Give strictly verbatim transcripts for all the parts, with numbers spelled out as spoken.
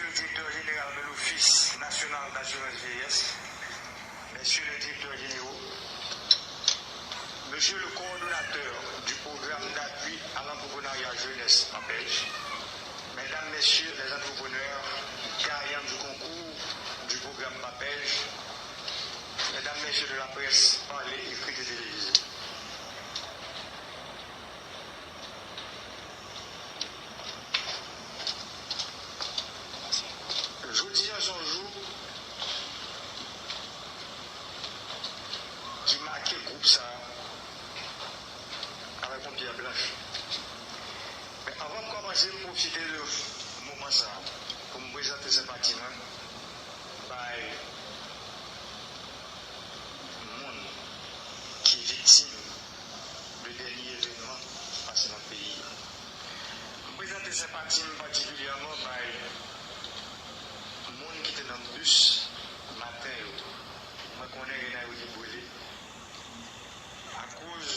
le directeur général de l'Office national d'assurance vieillesse, messieurs les directeurs généraux, monsieur le coordonnateur du programme d'appui à l'entrepreneuriat jeunesse PAPEJ, mesdames, messieurs les entrepreneurs, gagnants du concours du programme PAPEJ, mesdames, messieurs de la presse, parlée, écrite et télévisée. Jodi a se yon jou ki make gwoup sa a avèk yon pyè blanch. Men anvan m kòmanse, m pwofite de moman sa a pou m prezante senpati mwen bay moun ki viktim de dènye evènman k pase nan peyi a. M prezante senpati m patikilyèman bay moun ki te nan bis maten yo. Mwen konnen gen nan yo ki brele akoz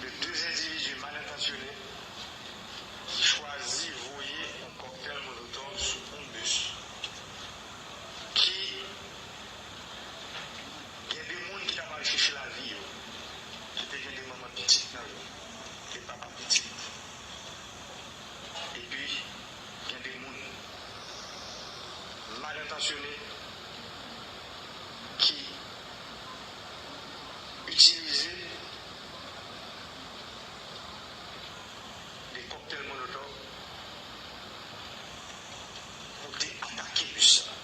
de de endividi mal entansyone ki chwazi voye yon kòktèl molotòv sou yon bis ki gen de moun ki t ap al chèche lavi yo, ki te gen de manman pitit nan yo, de papa pitit. Epi, gen de moun mal entansyone ki itilize de kòktèl molotòv pou te atake bis la.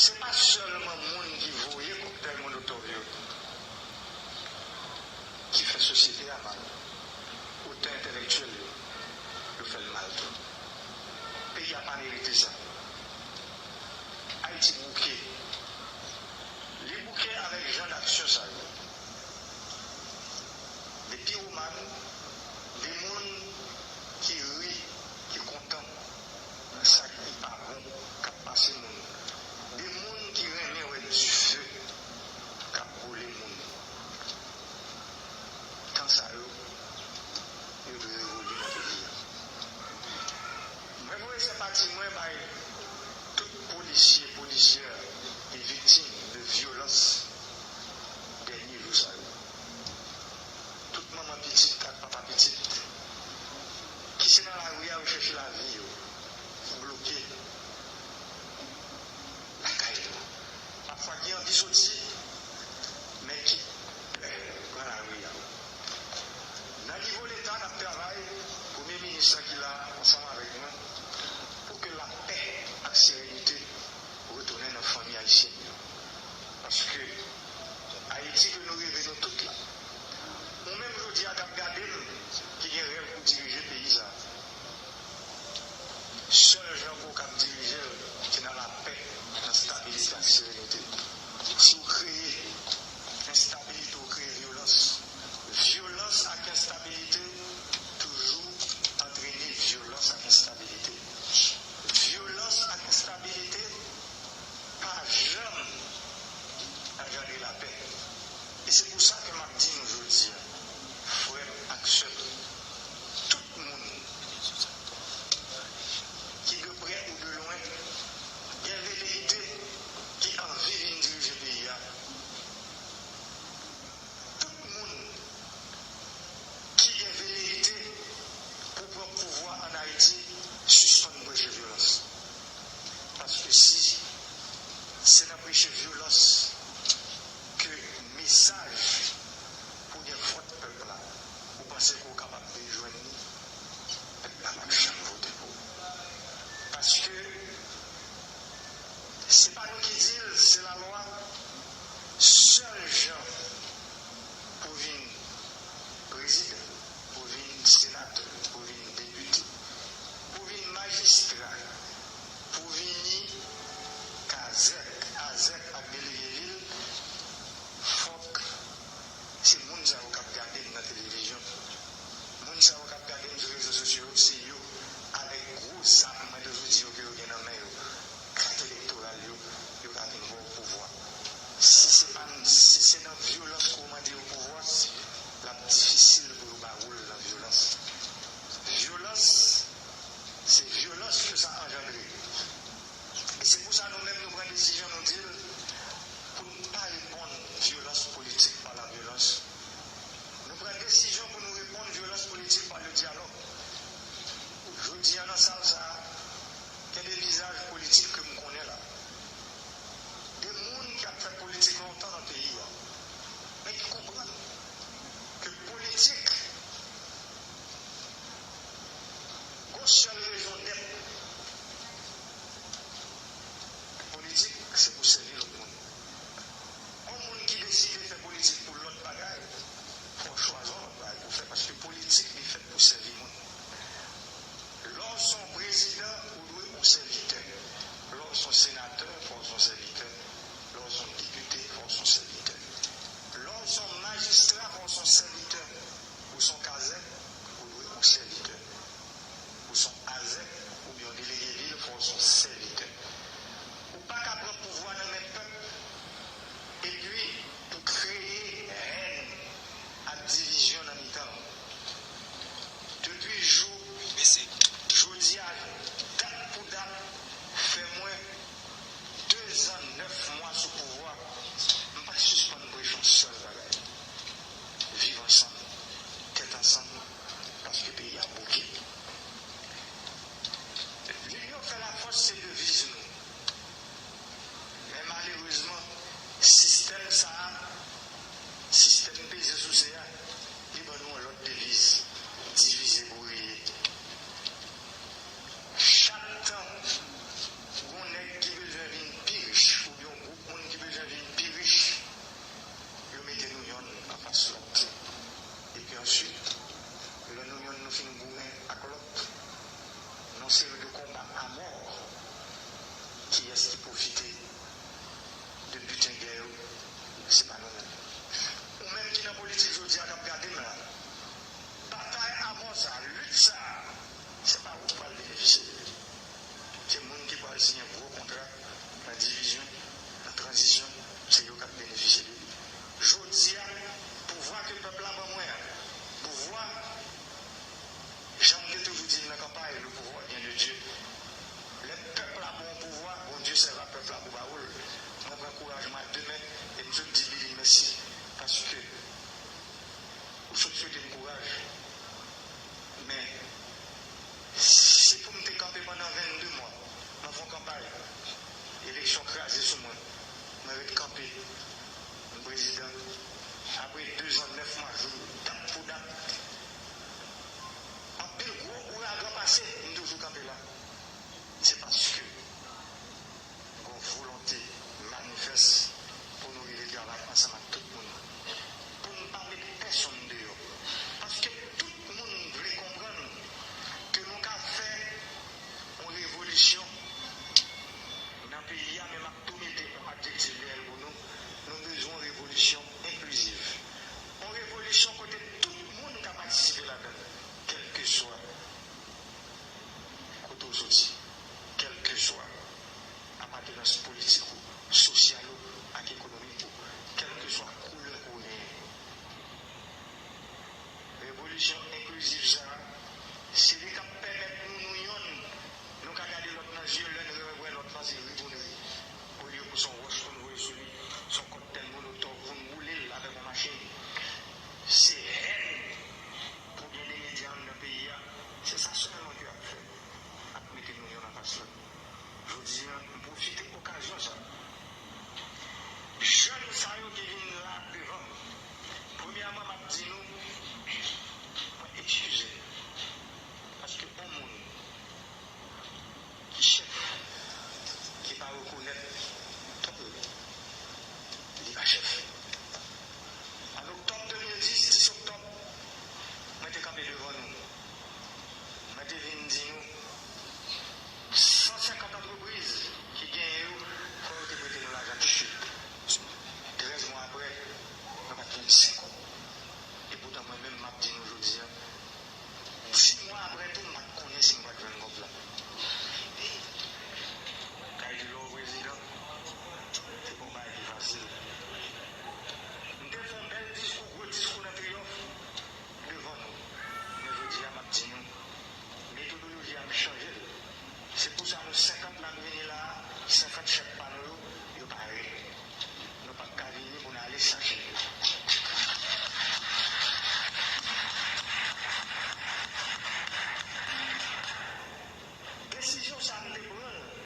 Se pa sèlman moun ki voye kòktèl molotòv yo ki fè sosyete a mal. Otè entèlektyèl yo, yo fè l mal tou. Peyi a pa merite sa. Ayiti bouke. Li bouke avèk jan d'aksyon sa yo. De piromàn, de moun ki ri, ki kontan nan sa ki pa bon k ap pase moun, de moun ki renmen wè dife k ap boule moun. Tan sa yo, yo dwe revoli nan peyi a. Mwen voye senpati mwen bay tout polisye, polisyè ki viktim de vyolans dènye jou sa yo. Tout manman pitit ak papa pitit ki se nan lari a yo chèche lavi yo, ki bloke lakay yo. Pafwa ki anvi soti, men ki pè pran lari a. Nan nivo Leta, n ap travay, Premye Minis lan ki la ansanm avèk mwen, pou ke lapè ak serenite retounen nan fanmi ayisyèn yo. Paske Ayiti ke nou reve nou tout la. Ou menm jodi a k ap gade m, ki gen rèv pou dirije peyi sa a. Sèl jan pou w kab dirije l, se nan lapè, nan stabilite ak serenite. Si w kreye enstabilite, w kreye vyolans. Vyolans ak enstabilite toujou antrene vyolans ak enstabilite. Vyolans ak enstabilite pa janm angendre lapè. E se pou sa ke m ap di nou jodi a, frè m ak sè m, tout moun ki de prè ou de lwen gen veleyite, ki anvi vin dirije peyi a, tout moun ki gen veleyite pou pran pouvwa ann Ayiti, sispann preche vyolans. Paske si se nan preche vyolans ke mesaj pou gen vòt pèp la, ou panse ke w kapab vin jwenn li, pèp la p ap janm vote pou ou. Paske se pa nou ki di l, se lalwa. Sèl jan pou vin prezidan, pou vin senatè, pou vin depite, pou vin majistra, pou vini kazèk, azèk ak delege vil, fòk se moun sa yo k ap gade m nan televizyon. Moun sa yo k ap gade m sou rezo sosyo yo, se yo, avèk gwo zam, mwen toujou di yo ke yo gen nan men yo, kat elektoral yo, vizaj politik ke m konnen la. De moun ki ap fè politik lontan nan peyi a, men ki konprann ke politik gon sèl rezon dèt. Politik, se pou sèvi lòt moun. Yon moun ki deside fè politik pou lòt bagay, fò w chwazi yon lòt bagay pou fè, paske politik, li fèt pou sèvi moun. Lè w se yon prezidan, ou dwe yon sèvitè. Lè w se yon senatè, fò w se yon sèvitè. Lè w se yon depite, fò w se yon sèvitè. Lè w se yon majistra, fò w se yon sèvitè. Ou se yon kazèk, ou dwe yon sèvitè. Ou se yon azèk oubyen yon delege vil, fò w se yon sèvitè. Ou pa ka pran pouvwa nan men pèp epi pou kreye hèn ak divizyon nan mitan l. Depi jou jodi a, dat pou dat, fè mwen de zan nèf mwa sou pouvwa, m pa sispann preche yon sèl bagay. Viv ansanm, tèt ansanm, paske peyi a bouke. Linyon fè lafòs se deviz nou. Men malerezman, sistèm sa a, sistèm peze souse a, li ban nou yon lòt deviz, divize pou reye. Chak tan gon nèg ki bezwen vin pi rich, oubyen yon gwoup moun ki bezwen vin pi rich, yo mete nou yonn anfas lòt. Epi answit, lè nou yonn nou fin goumen ak lòt, nan seri de konba a mò, kiyès ki pwofite de biten gè yo? Se pa nou menm. Ou menm ki nan politik jodi a k ap gade m la, batay a mò sa, lit sa, se pa ou k pral benefisye de li. Se moun ki pral siyen gwo kontra nan divizyon, nan tranzisyon, se yo k ap benefisye de li. Jodi a, pouvwa ke pèp la ban mwen an, pouvwa, jan m te toujou di l nan kanpay, le pouvoir vient de Dieu. Lè pèp la ba w pouvwa, Bondye sèvi ak pèp la pou ba ou l. Mwen pran kouraj mwen a de men e m sot di Billy mèsi, paske ou sot swete m kouraj. Men, si pou m te kanpe pandan vennde mwa, m ap fè yon kanpay, eleksyon kraze sou mwen, mwen ret kanpe, m prezidan. Apre de zan, nèf mwa, jou dat pou dat, anpil gwo ouragan pase, m toujou kanpe la. Se paske gon volonte manifès pou nou rive travay ansanm ak tout moun, pou n pa met pèsonn deyò. Paske tout moun vle konprann ke nou ka fè yon revolisyon nan peyi a, men m ap tou mete yon adjektif dèyè l pou nou, nou bezwen yon revolisyon enkliziv. Yon revolisyon kote tout moun ka patisipe ladan l, kèlkeswa kote w soti, kèlkeswa apatenans politik ou, sosyal ou ak ekonomik ou, kèlkeswa koulè ke w genyen. Revolisyon enkliziv sa a, se li k ap pèmèt nou, nou yonn, nou ka gade lòt nan zye, lè n rewè lòt lan, se ri pou n ri. Olye pou se yon wòch pou n voye sou li, se yon kòktèl molotòv pou n boule l avèk yon machin. Se hèn pou gen de medya anndan peyi a. Se sa sèlman ke y ap fè, ap mete nou yonn anfas lòt. Jodi a, m pwofite okazyon sa a. Jèn sa yo ki vin la devan m, premyèman, m ap di nou, mwen eskize m. Paske yon moun ki chèf, ki pa rekonèt pèp li, li pa chèf. An oktòb de mil dis, dis oktòb, mwen te kanpe devan nou. Mwen te vin di nou, san senkant antrepriz ki genyen yo, fò yo te prete nou lajan tousuit. Trèz mwa apre, nou pa t jwenn senk kòb. Epoutan, mwen menm, m ap di nou jodi a, dis mwa apre tou, m pa t konnen si m pral jwenn kòb la. Kay di lè w prezidan, se pa yon bagay ki fasil. M te fè yon bèl diskou, gwo diskou nan Triyonf devan nou. Men jodi a, m ap di nou, metodoloji a, m chanje l. Se pou sa nou senkant la n vini la a, senkant chèf pa nou yo, yo pare. Nou p ap ka vini pou n ale chache yo. Desizyon sa a, m te pran l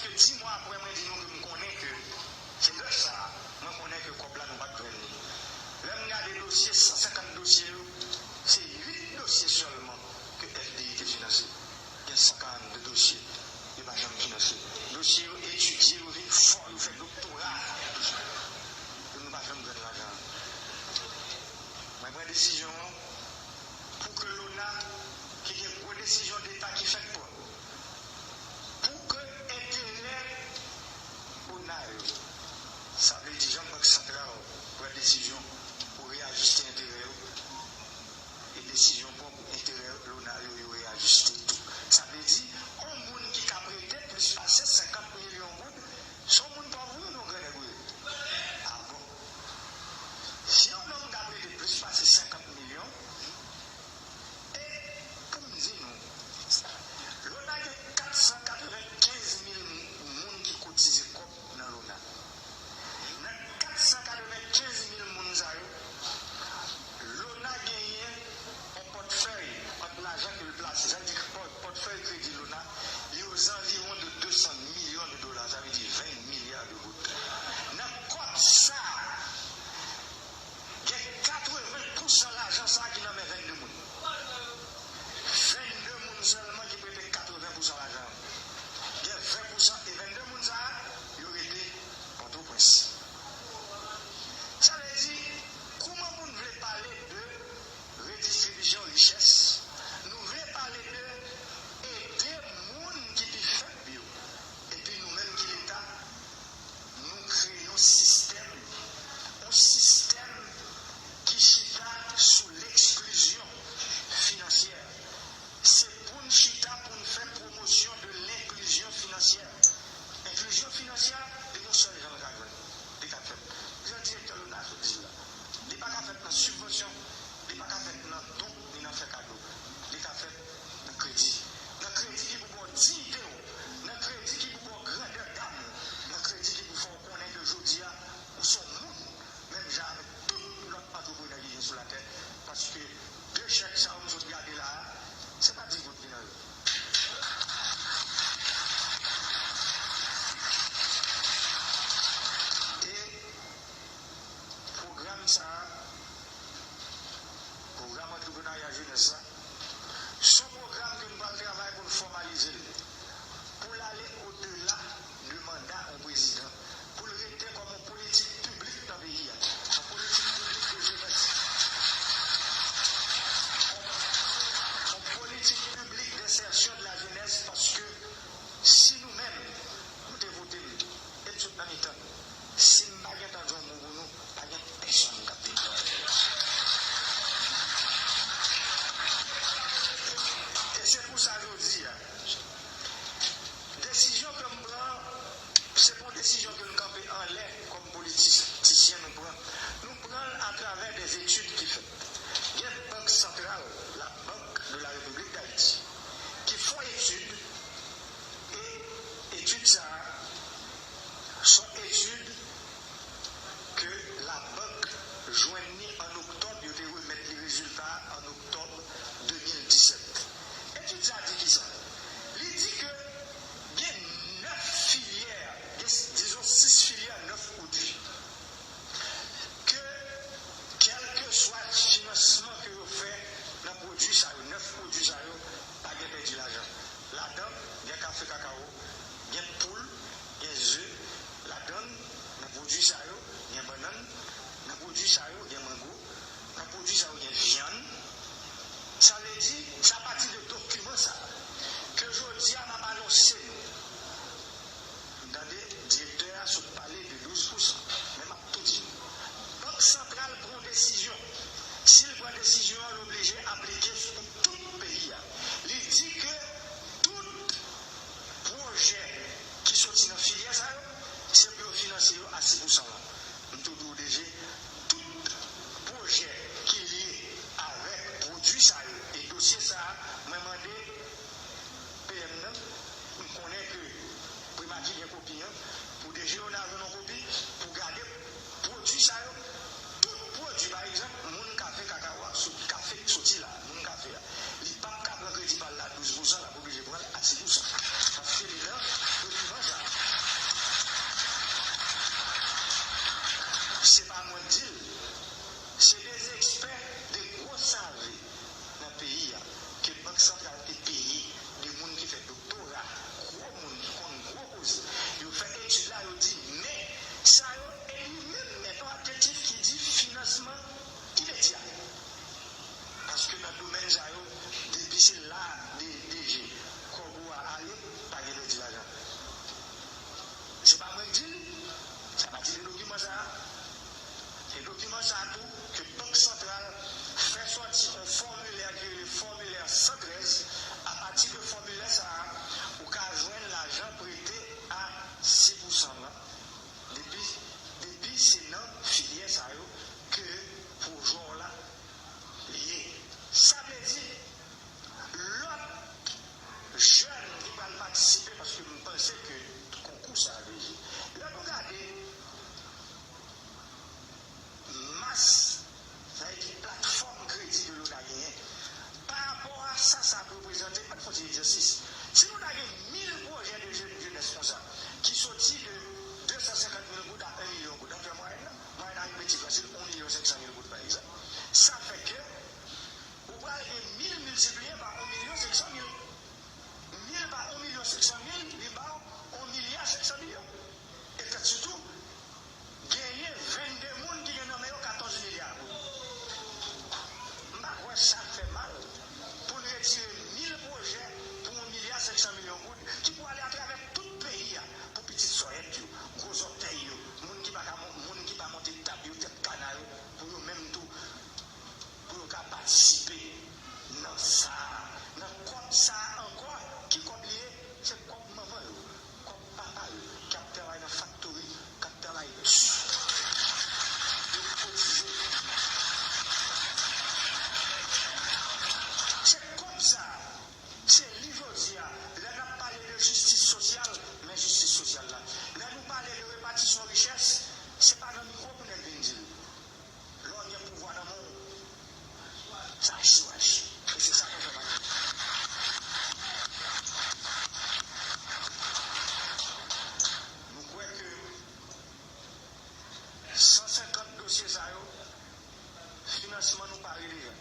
Ke di mwa apre, mwen di nou ke m konnen ke se dèt sa a, mwen konnen ke kòb la nou pa t jwenn li. Lè m gade dosye, san senkant dosye yo, se uit dosye sèlman ke F D I te finanse. Gen san karannde dosye, yo pa janm finanse. Dosye yo etidye, yo vin fò, yo fè doktora. E nou pa janm jwenn lajan an. Mwen pran desizyon an pou ke lona, ki gen gwo desizyon deta ki fèk pran, pou ke enterè lona yo, sa vle di jan Bank Santral pran desizyon pou reyajiste enterè yo, e desizyon pran pou enterè lona yo, yo reyajiste tou. Sa vle di, yon moun ki ka prete plis pase senkant milyon goud, se yon moun pòv wi, non, grannèg wi. A bon. Si yon nonm ka prete plis pase senkant milyon, e pou m di nou, lona gen kat san katrevenkenz mil moun ki kotize kòb nan lona. Nan kat san katrevenkenz mil moun sa yo, lona genyen yon pòtfèy ant lajan ke l plase. Sa vle di ke pò-, pòtfèy kredi lona, li ozanviwon de de san milyon de dola, sa vle di ven milya de goud. Nan kòb sa a, gen katreven pousan lajan sa a ki nan men vennde moun. Vennde moun sèlman ki prete katreven pousan lajan an. Gen ven pousan e vennde moun sa a, yo rete Pòtoprens. Sa vle di, kouman pou n vle pale de redistribisyon richès, nou vle pale de ede moun ki pi fèb yo, epi nou menm ki Leta, nou kreye yon sistèm, yon sistèm ki chita sou leksklizyon finansyè. Se pou n chita pou n fè pwomosyon de lenklizyon finansyè. Enklizyon finansyè, li gon sèl jan l ka jwenn, li ka fèt. Jan direktè lona sot di l la, li pa ka fèt nan sibvansyon, li pa ka fèt nan don, ni nan fè kado. Li ka fèt nan kredi. Nan kredi ki pou ba w diyite w, nan kredi ki pou ba w grandè dam ou, nan kredi ki pou fè w konnen ke jodi a, ou se yon moun, menm jan avèk tout lòt antreprenè ki gen sou latè, paske de chèk sa yo m sot gade la a, se pa dis goud ki nan yo. E pwogram sa a, pwogram antreprenarya jenès la, se yon pwogram ke nou pral travay pou n fòmalize l, pou l ale odela de manda yon prezidan, pou l rete kòm yon politik piblik nan peyi a, yon politik piblik de jenès, yon, yon politik piblik densèsyon de la jenès, paske si nou menm, nou te vote m, e m sot nan mitan n, si m pa gentan di yon mo pou nou, pa gen pèsonn k ap vin travay. E se pou sa jodi a, desizyon ke m pran, se pa yon desizyon ke n kanpe anlè kòm politisyen nou pran. Nou pran l atravè dè etid ki fèt. Gen Bank Santral, la Banque de la République d'Haïti, ki fè yon etid, e etid sa a, se yon etid ke labank jwenn li an oktòb, yo te remèt li rezilta a an oktòb de mil disèt. Etid sa a di kisa? Li di ke gen nèf filyè, gen, dizon, sis filyè, nèf pwodui. Ke kèlkeswa finansman ke yo fè nan pwodui sa yo, nèf pwodui sa yo, pa gen pèdi lajan. Ladan, gen kafe kakawo, gen poul, gen ze. Ladan, nan pwodui sa yo, gen bannann. Nan pwodui sa yo, gen mango. Nan pwodui sa yo, gen vyann. Sa vle di, se apati de dokiman sa a ke jodi a m ap anonse nou. M tande direktè a sot pale de douz pousan, men m ap tou di nou. Bank Santral pran yon desizyon. Si l pran desizyon an, l oblije aplike pou tout peyi a. Li di ke tout pwojè ki soti nan filyè sa yo, se pou yo finanse yo a sis pousan lan. M tou di w, D G, tout pwojè ki lye avèk pwodui sa yo e dosye sa a, mwen mande P M nan, m konnen ke Primati gen kopi an, pou D G Léonard jwenn yon kopi, pou gade pwodui sa yo, tout pwodui, pa egzanp, moun kafe kakawo a, sou kafe k soti la, moun kafe a, li p ap ka pran kredi pa l la douz pousan, l ap oblije pran l a sis pousan. Paske li nan dokiman sa a. jistis sosyal, men jistis sosyal la. Lè nou pale de repatisyon richès, se pa nan mikwo pou nèg vin di l. Lè w gen pouvwa nan men w, sa ap siwaj. E se sa k ap fè maten. Nou kwè ke san senkant dosye sa yo, finansman nou pare deja.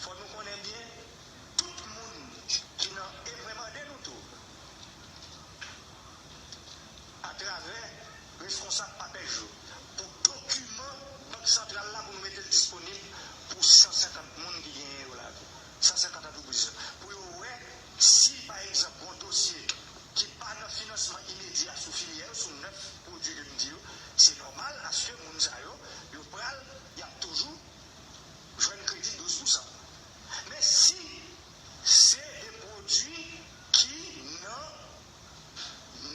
Fò nou konnen byen, tout moun ki nan, e mwen mande nou tou, atravè responsab PAPEJ yo, pou dokiman Bank Santral la pou nou mete l disponib pou san senkant moun ki genyen yo la tou. San senkant antrepriz yo. Pou yo wè si, pa egzanp, gon dosye ki pa nan finansman imedya sou filyè yo, sou nèf pwodui ke m di yo, se nòmal aske moun sa yo, yo pral, y ap toujou jwenn kredi douz pousan. Men si se de pwodui ki nan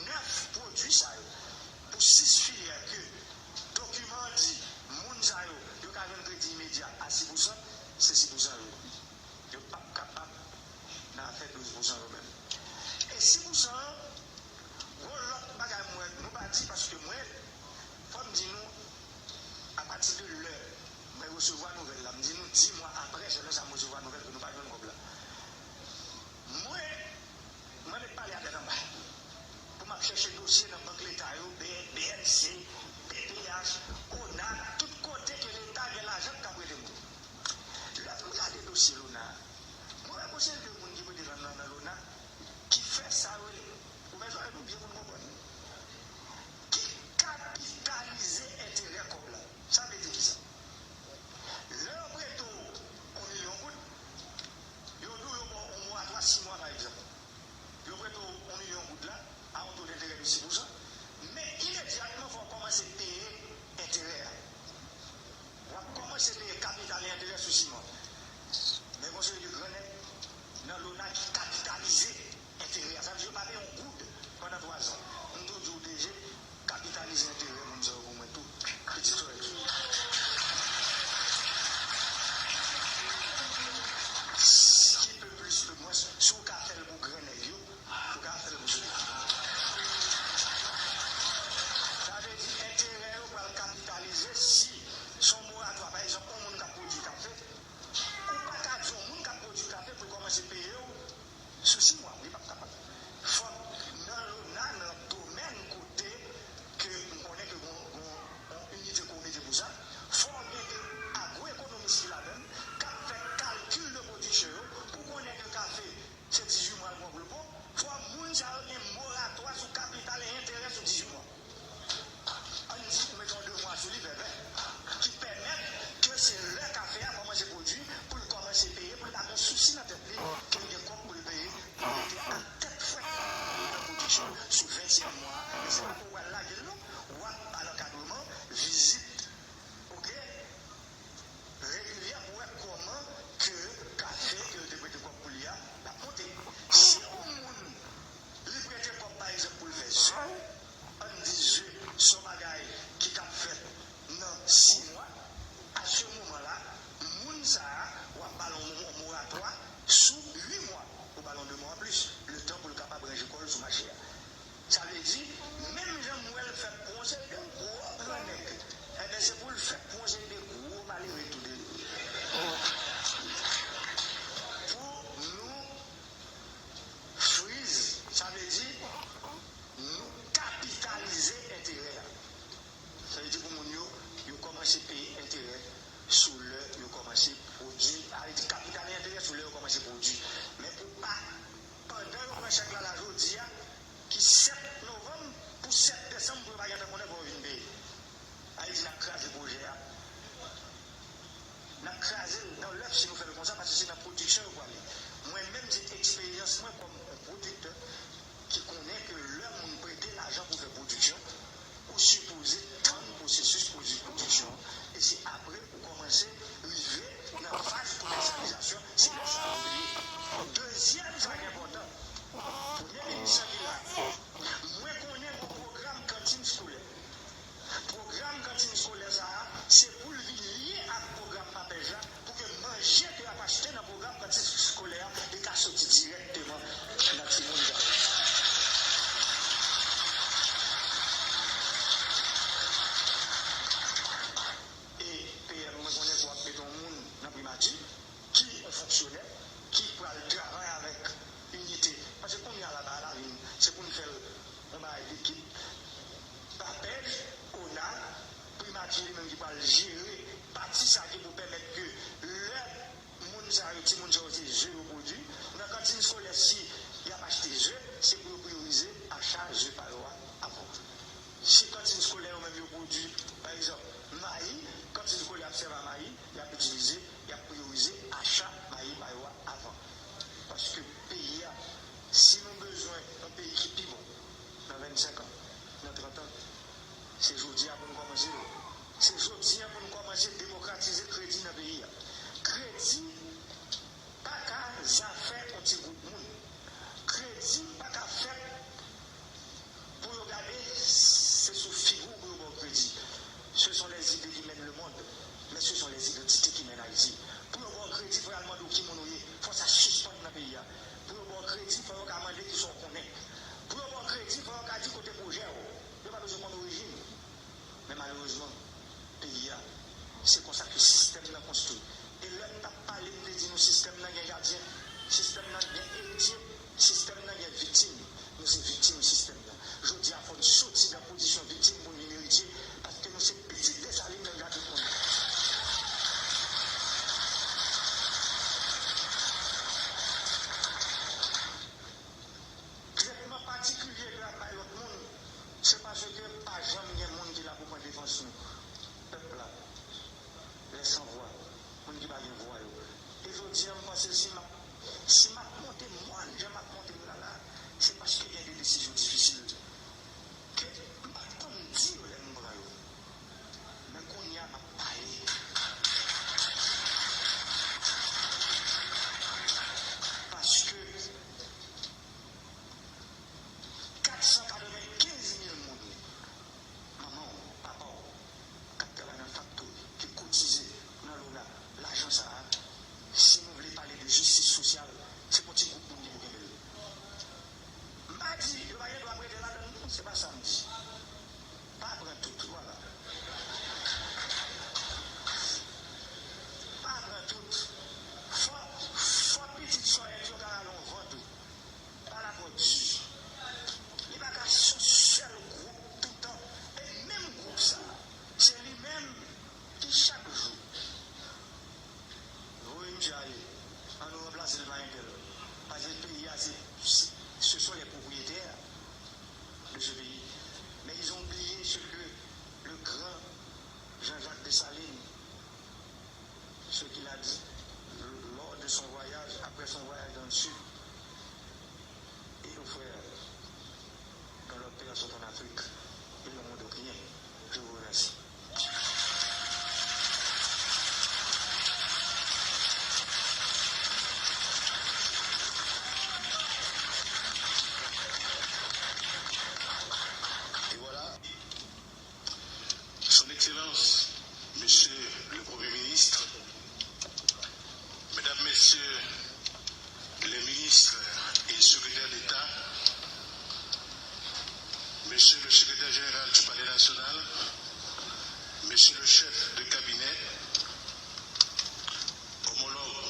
nèf pwodui sa yo, pou sis filyè ke dokiman an di moun sa yo, yo ka jwenn kredi imedya a sis pousan, se sis pousan yo. Yo p ap kapab nan afè douz pousan yo menm. E sis pousan an, gon lòt bagay m wè, nou pa di, paske mwen, fò m di nou, apati de lè mwen resevwa nouvèl la, m di nou, di mwa apre, se lè sa m resevwa nouvèl ke nou pa jwenn kòb la. Mwen, mwen met pale a tèt anba. Pou m ap chèche dosye nan bank leta yo, B-, B N C, B P H, ONA, tout kote ke leta gen lajan k ap prete moun. Lè m gade dosye lona a, mwen wè gon seri de moun ki prete nan, nan, nan lona ki fè sa yo rele, ouvè zòrèy nou byen pou n konprann, ki kapitalize enterè kòb la. Sa vle di kisa? Lè yo prete w yon milyon goud, yo di w yo ba w yon moratwa sis mwa, pa egzanp. Yo prete w yon milyon goud la a yon to denterè de sis pousan, men imedyatman fò w kòmanse peye enterè a. W ap kòmanse peye kapital e enterè sou sis mwa. Men gon seri de gran nèg nan lona ki kapitalize enterè a. Sa vle di yo pa peye yon goud pandan twazan. M tou di w, D G, kapitalize enterè moun sa yo pou mwen tou. Pitit frè. Ki pe plis, pe mwens, si w ka fè l pou gran nèg yo, ou ka fè l pou sila. Sa vle di, enterè yo pral kapitalize si se yon moratwa, pa egzanp, yon moun k ap pwodui kafe, ou pa ka di yon moun k ap pwodui kafe pou l kòmanse peye w sou sis mwa, li p ap kapab. Fòk nan lona, nan domèn kote ke m konnen ke gon, gon, gon inite ke w mete pou sa, fò w gen de agwoekonomis ki ladan l, k ap fè kalkil de pwodiksyon yo, pou konnen ke kafe se dizuit mwa l pran pou l bon, fò moun sa yo gen moratwa sou kapital e enterè sou dizuit mwa. Ann di ou mete yon de mwa sou li, vèvè, ki pèmèt ke se lè kafe a kòmanse pwodui, pou l kòmanse peye, pou l pa gen sousi nan tèt li ke l gen kòb pou l peye, pou l mete ak tèt frèt nan pwodiksyon sou ventyèm mwa a. Men se pa pou w al lage l non, w ap ba l ankadreman, vizit, oke, regilyè pou wè kòman ke kafe ke yo te prete kòb pou li a, l ap monte. Si yon moun, li prete kòb, pa egzanp, pou l fè ze, ann di ze se yon bagay ki kab fèt nan sis mwa, a se moman la, moun sa a, w ap ba l yon mo-, moratwa sou uit mwa, ou ba l yon de mwa anplis, letan pou l kapab ranje kò l sou mache a. Sa vle di, menm jan m wè l fèt pou yon seri de gwo gran nèg, e, bay lekip, BAPEJ, ONA, Primati li menm ki pral jere pati sa ki pou pèmèt ke lè moun sa yo, timoun sa yo se ze yo pwodui, nan kantin eskolè si y ap achte ze, se pou yo priyorize acha ze pa yo a avan. Si kantin eskolè yo menm yo pwodui, pa egzanp, mayi, kantin eskolè ap sèvi a mayi, y ap itilize, y ap priyorize acha mayi pa yo a avan. Paske peyi a, si nou bezwen yon peyi ki pi bon nan vennsenk an, nan trant an, se jodi a pou nou kòmanse l. Se jodi a pou nou kòmanse demokratize kredi nan peyi a. Kredi pa ka zafè yon ti gwoup moun. Kredi pa ka fèt pou yo gade se sou figi w pou yo ba w kredi. Ce sont les idées qui mènent le monde, mais ce sont les identités qui mènent Haïti. Pou yo ba w kredi, fò y al mande w ki moun ou ye. Fò sa sispann nan peyi a. Pou yo ba w kredi, fò yo ka mande kisa w konnen. Pou yo ba w kredi, fò yo ka di kote pwojè w. Yo pa bezwen konn orijin ou. Men malerezman, peyi a, se konsa ke sistèm nan konstwi. E lè m t ap pale, m te di nou sistèm nan gen gadyen, sistèm nan gen eritye, sistèm nan gen viktim. Nou se viktim sistèm nan. Jodi a, fò n soti nan pozisyon viktim pou n vin eritye, paske nou se pitit Desalin menm jan ak tout moun. Tretman patikilye ke y ap bay lòt moun, se paske pa janm gen moun ki la pou pran defans nou. Pèp la, les sans voix, moun ki pa gen vwa yo. E jodi a, m panse si m ap, si m ap monte mòn jan m ap monte m la la, se paske gen de desizyon difisil ke m pa t konn di yo lè m pran yo. Men kounye a, m ap pale. Paske kat san katrevenkenz mil moun, manman w, papa w, k ap travay nan faktori, ki kotize nan lona, lajan sa a, si nou vle pale de jistis sosyal, se pou ti gwoup moun ki pou kenbe l. M pa di yo pa gen dwa prete ladan l, non, se pa sa m di. Pa pran tout, vwala. Pa pran tout. Fò, fò pitit sòyèt yo ka rale yon van tou. Pa la twò di. Li pa ka se yon sèl gwoup toutan. E menm gwoup sa, se li menm ki chak jou voye misye ale. Ann nou ranplase l pa entèl. Paske peyi a, se, se, ce sont les propriétaires de ce pays. Mais ils ont oublié ce que le grand Jean-Jacques Dessalines, ce qu'il a dit lors de son voyage, après son voyage dans le sud, et nos frères dont leurs pères sont en Afrique, ils n'auront donc rien. Je vous remercie. Et voilà. Son Excellence, Monsieur le Premier ministre, Mesdames, Messieurs les ministres et secrétaires d'État, Monsieur le secrétaire général du Palais national, Monsieur le chef de cabinet, homologues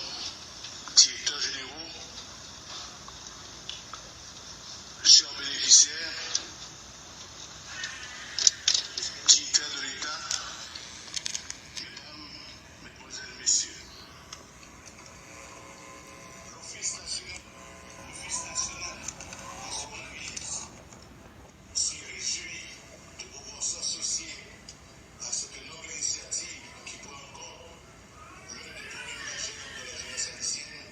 directeurs généraux, chers bénéficiaires, dignitaires de l'État, Mesdames, Mesdemoiselles, Messieurs, l'Office national, l'Office national de son se réjouit de pouvoir s'associer à cette noble initiative qui prend en compte l'un des problèmes majeurs de la jeunesse haïtienne,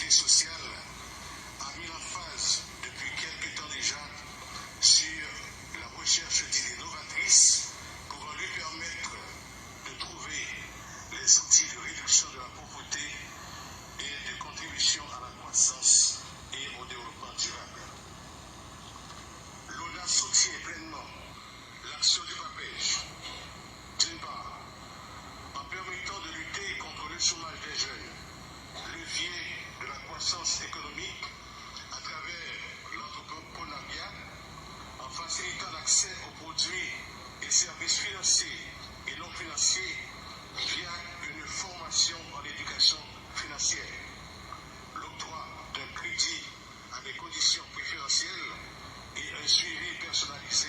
et sociale a mis l'emphase depuis quelque temps déjà sur la recherche d'idées novatrices pouvant lui permettre de trouver les outils de réduction de la pauvreté et de contribution à la croissance et au développement durable. L'ONA soutient pleinement l'action du PAPEJ, d'une part, en permettant de lutter contre le chômage des jeunes, levier de la croissance économique à travers l'entrepreneuriat, en facilitant l'accès aux produits et services financiers et non financiers via une formation en éducation financière, l'octroi d'un crédit à des conditions préférentielles et un suivi personnalisé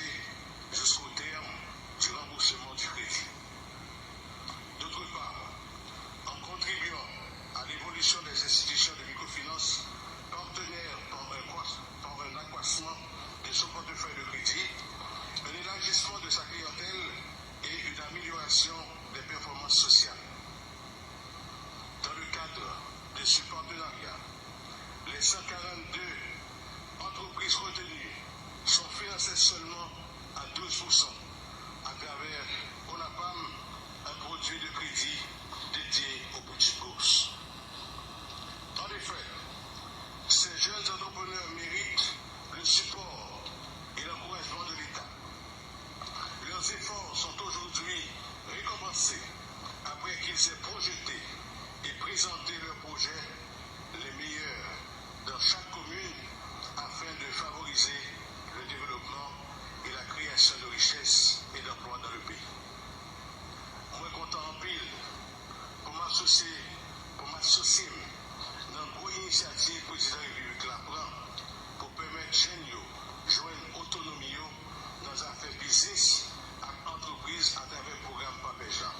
jusqu'au terme du remboursement du crédit. D'autre part, en contribuant à l'évolution des institutions de microfinance partenaires par un, par un accroissement de son portefeuille de crédit, un élargissement de sa clientèle et une amélioration des performances sociales. Dans le cadre de ce partenariat, les cent quarante-deux entreprises retenues sont financées seulement à douze pour cent à travers ONAPAM, un produit de crédit dédié aux petites bourses. En effet, ces jeunes entrepreneurs méritent le support et l'encouragement de l'État. Leurs efforts sont aujourd'hui récompensés après qu'ils aient projeté et présenté leurs projets les meilleurs dans chaque commune afin de favoriser le développement et la création de richesses et d'emplois dans le pays. Mwen kontan anpil pou m asosye, pou m asosye m nan gwo inisyativ Prezidan Repiblik la pran pou pèmèt jèn yo jwenn otonomi yo nan zafè biznis ak antrepriz atravè pwogram PAPEJ la.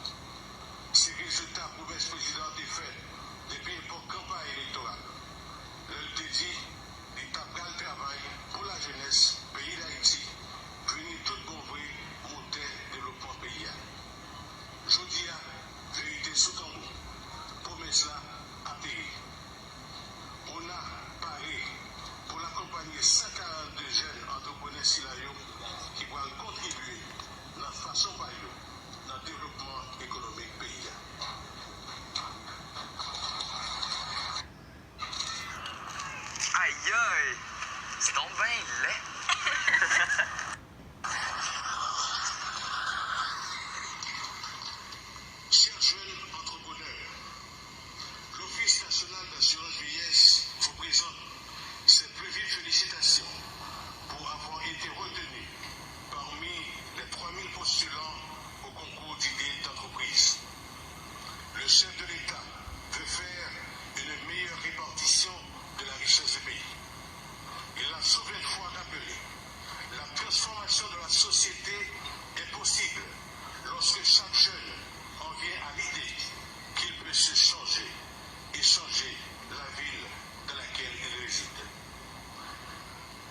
Se rezilta pwomès prezidan an te fè depi epòk kanpay elektoral, lè l te di li ta pral travay pou lajenès peyi Dayiti vini tout bon vre motè devlopman peyi a. Jodi a, verite sou tanbou, pwomès la ateri. ONA pare pou l akonpanye san karannde jèn antreprenè sila yo ki pral kontribye nan fason pa yo nan devlopman ekonomik peyi a. Ayay! Stonbay lè! Chers jeunes entrepreneurs, l'Office national d'assurance vieillesse vous présente ses plus vives félicitations pour avoir été retenu parmi les trois mille postulants au concours d'idées d'entreprise. Le chef de l'État veut faire une meilleure répartition de la richesse du pays. Il l'a souvent fois rappelé, la transformation de la société est possible lorsque chaque jeune en vient à l'idée qu'il peut se changer et changer la ville dans laquelle il réside.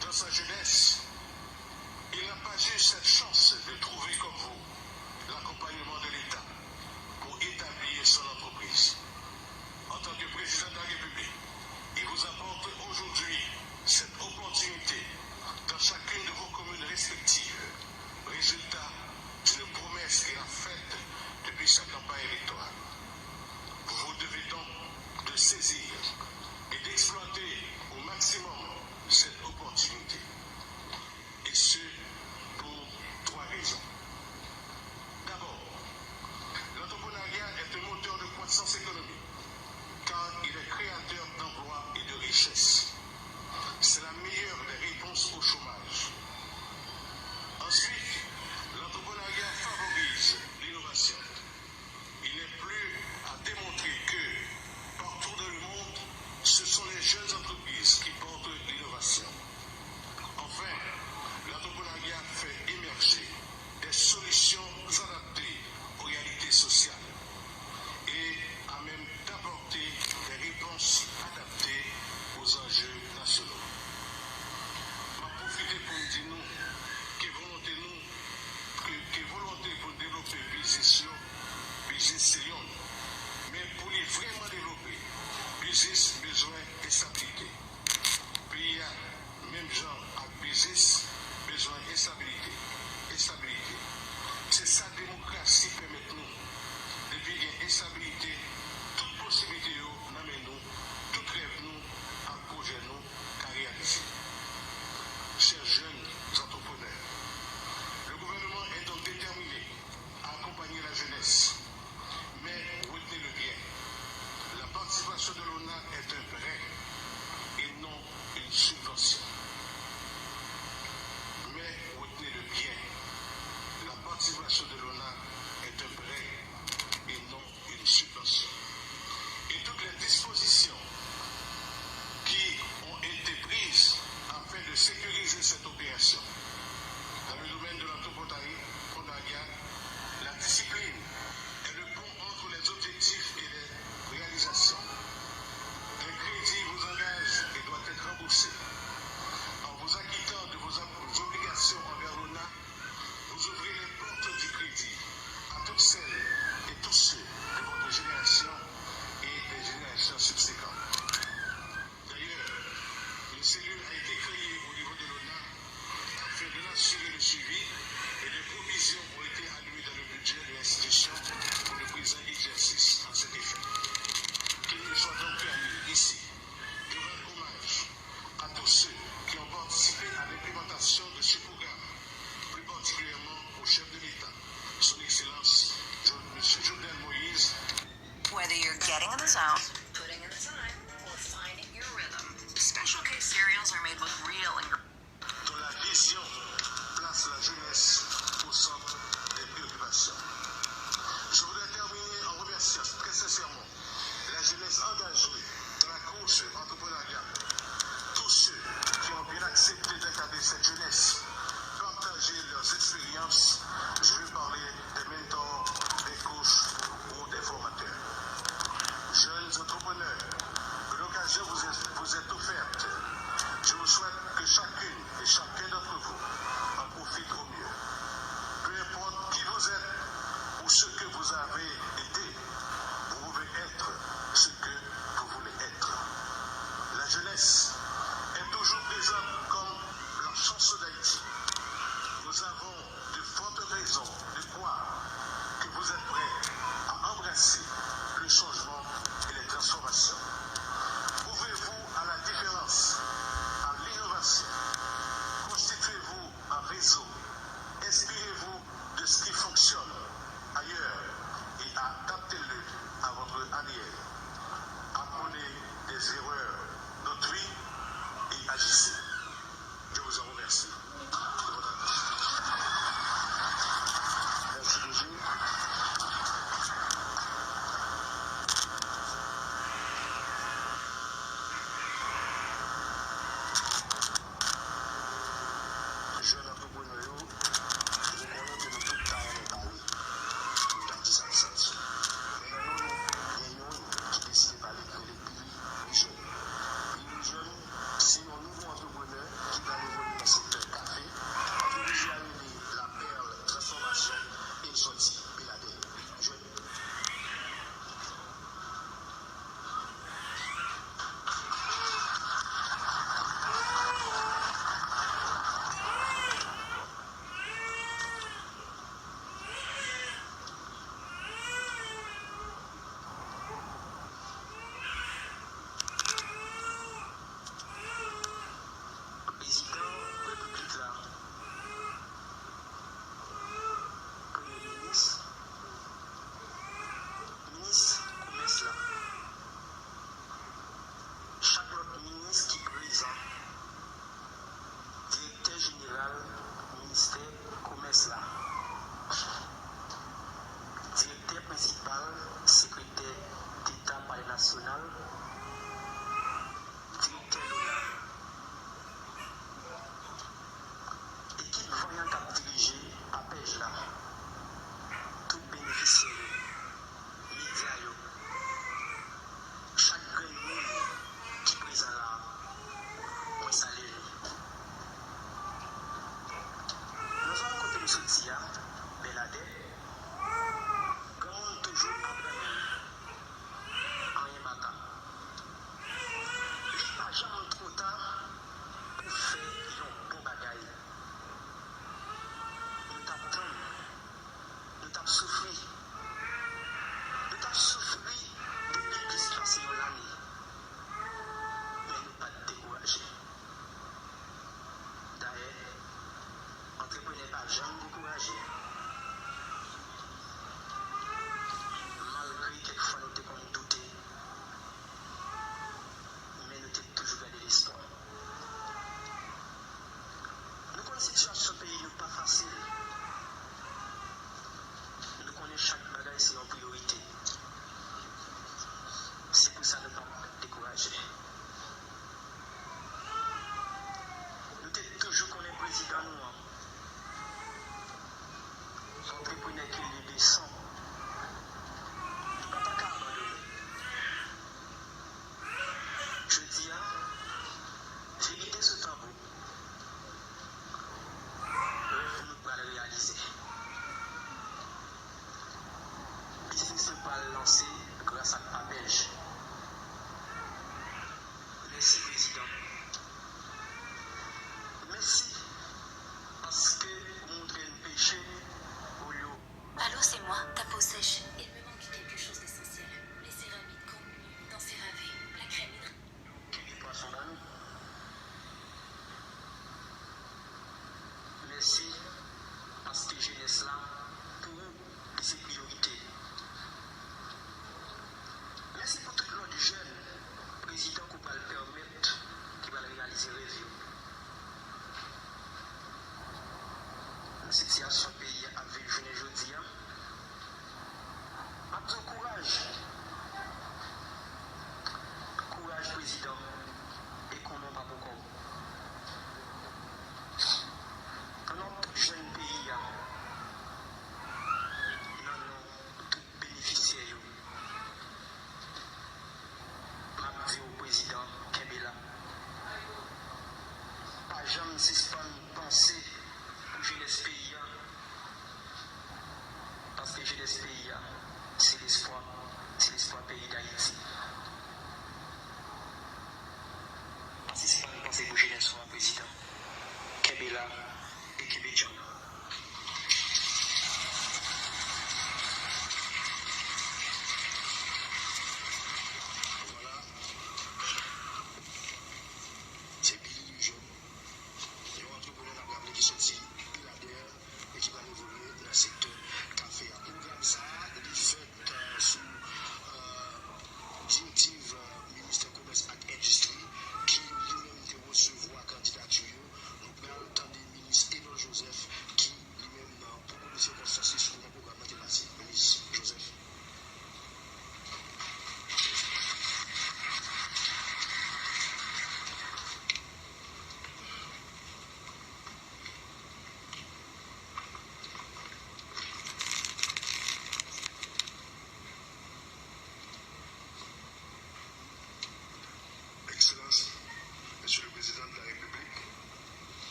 Dans sa jeunesse, il n'a pas eu cette chance de trouver comme vous l'accompagnement de l'État pour établir son entreprise. En tant que président de la République, il vous apporte aujourd'hui cette opportunité dans chacune de vos communes respectives, résultat d'une promesse qu'il a faite depuis sa campagne électorale. Vous vous devez donc de saisir et d'exploiter au maximum cette opportunité. Et ce, pour trois raisons. D'abord, l'entrepreneuriat est un moteur de croissance économique, car il est créateur d'emplois et de richesses. C'est la meilleure des réponses au chômage. Ensuite, l'entrepreneuriat favorise l'innovation. Il n'est plus à démontrer que, partout dans le monde, ce sont les jeunes entreprises qui portent l'innovation. Enfin, l'entrepreneuriat fait émerger des solutions adaptées aux réalités sociales et à même d'apporter des réponses adaptées aux enjeux nationaux. M ap pwofite pou m di nou ke volonte nou, ke, ke volonte pou n devlope biznis yo, biznis se yonn. Men pou li vrèman devlope, biznis bezwen est un prêt et non une subvention. Mais retenez-le bien, la participation de l'ONA est un prêt et non une subvention. Et toutes les dispositions qui ont été prises afin de sécuriser cette opération dans le domaine de l'entrepreneuriat, la discipline est le pont entre les objectifs et les réalisations. Un crédit vous engage et doit être remboursé. En vous acquittant de vos obligations envers l'ONA, vous ouvrez les portes du crédit à toutes celles et tous ceux de votre génération et des générations subséquentes. D'ailleurs, une cellule a été créée au niveau de l'ONA afin d'en assurer le suivi et des provisions ont été allouées dans le budget de l'institution pour le présent exercice à cet effet. Qu'il me soit donc permis ici de rendre hommage à tous ceux qui ont participé à l'implémentation de ce programme, plus particulièrement au chef de l'État, son Excellence Monsieur Jovenel Moïse. Whether you're getting in the zone, putting in the time, or finding your rhythm, Special K cereals are made with real ingredients. Dont la vision place la jeunesse au centre des préoccupations. Je voudrais terminer en remerciant très sincèrement la jeunesse engagée dans la course entrepreneuriale, tous ceux qui ont bien accepté d'encadrer cette jeunesse, partager leurs expériences. Je veux parler des mentors, des coachs ou des formateurs. Jeunes entrepreneurs, l'occasion vous est, vous est offerte. Je vous souhaite que chacune et chacun d'entre vous en profite au mieux. Peu importe qui vous êtes ou ce que vous avez été, vous pouvez être ce que vous voulez être. La jeunesse est toujours présente comme la chance d'Haïti. Nous avons de fortes raisons de croire que vous êtes prêts à embrasser le changement et les transformations. Ouvrez-vous à la différence. Sitiyasyon peyi nou pa fasil. Nou konnen chak bagay se yon priyorite. Se pou sa nou p ap dekouraje. Nou te toujou konnen prezidan nou an, se yon antreprenè ki leve san. Li pa ta ka abandone. Jodi a, verite sot anwo. Rèv nou pral reyalize. Biznis nou pral lanse gras ak Papèj. Mèsi, prezidan. Mèsi paske ou montre n peche olye w. Allô, c'est moi, ta peau sèche. Il me manque quelque chose d'essentiel. Les céramides Contenu dans CeraVe. La crème hydrate. Kenbe pwason ban nou. Mèsi, paske jenès la, pou ou, li se priyorite. Mèsi pou tout lòt jèn prezidan ke w pral pèmèt, ki pral reyalize rèv yo. Nan sitiyasyon peyi a ap viv jounen jodi a, m ap di w kouraj. Kouraj, prezidan, e konnen w pa poko. Nan non tout jèn peyi a, nan non tout benefisyè yo, m ap di w, prezidan, kenbe la. Pa janm sispann panse pou jenès peyi a. Paske jenès peyi a, se lespwa, se lespwa peyi Dayiti. Pa sispann panse pou jenès ou an, prezidan. Kenbe la e kenbe djanm.